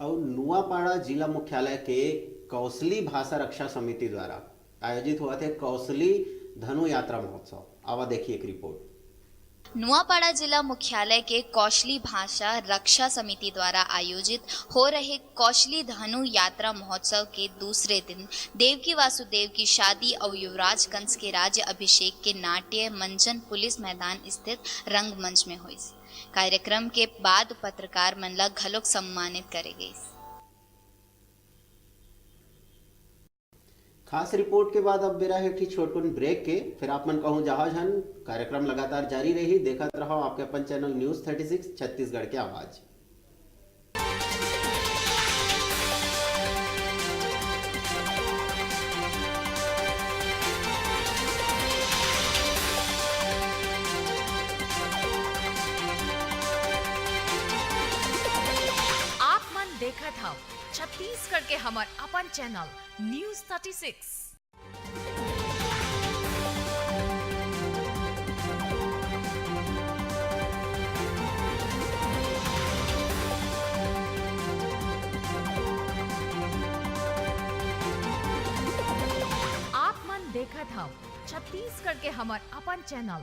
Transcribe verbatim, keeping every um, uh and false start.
अउ नुआपाड़ा जिला मुख्यालय के कौशली भाषा रक्षा समिति द्वारा आयोजित होवत हे कौशली धनु यात्रा महोत्सव। आवा देखिए एक रिपोर्ट। नुआपाड़ा जिला मुख्यालय के कौशली भाषा रक्षा समिति द्वारा आयोजित हो रहे कौशली धनु यात्रा महोत्सव के दूसरे दिन देवकी वासुदेव की शादी अउ युवराजगंज के राज्य अभिषेक के नाट्य मंचन पुलिस मैदान स्थित रंगमंच में होइस। कार्यक्रम के बाद पत्रकार मन ला घलोक सम्मानित करे गइस। खास रिपोर्ट के बाद अब बेरा हे एक ठी छोटकुन ब्रेक के। फिर आप मन कहूं जहां झन, कार्यक्रम लगातार जारी रही। देखत रहो आपके अपन channel news thirty six Chhattisgarh के आवाज़। आप मन देखत हव छत्तीसगढ़ के हमर अपन चैनल न्यूज़ थर्टी सिक्स। आप मन देखत हव छत्तीसगढ़ के हमर अपन चैनल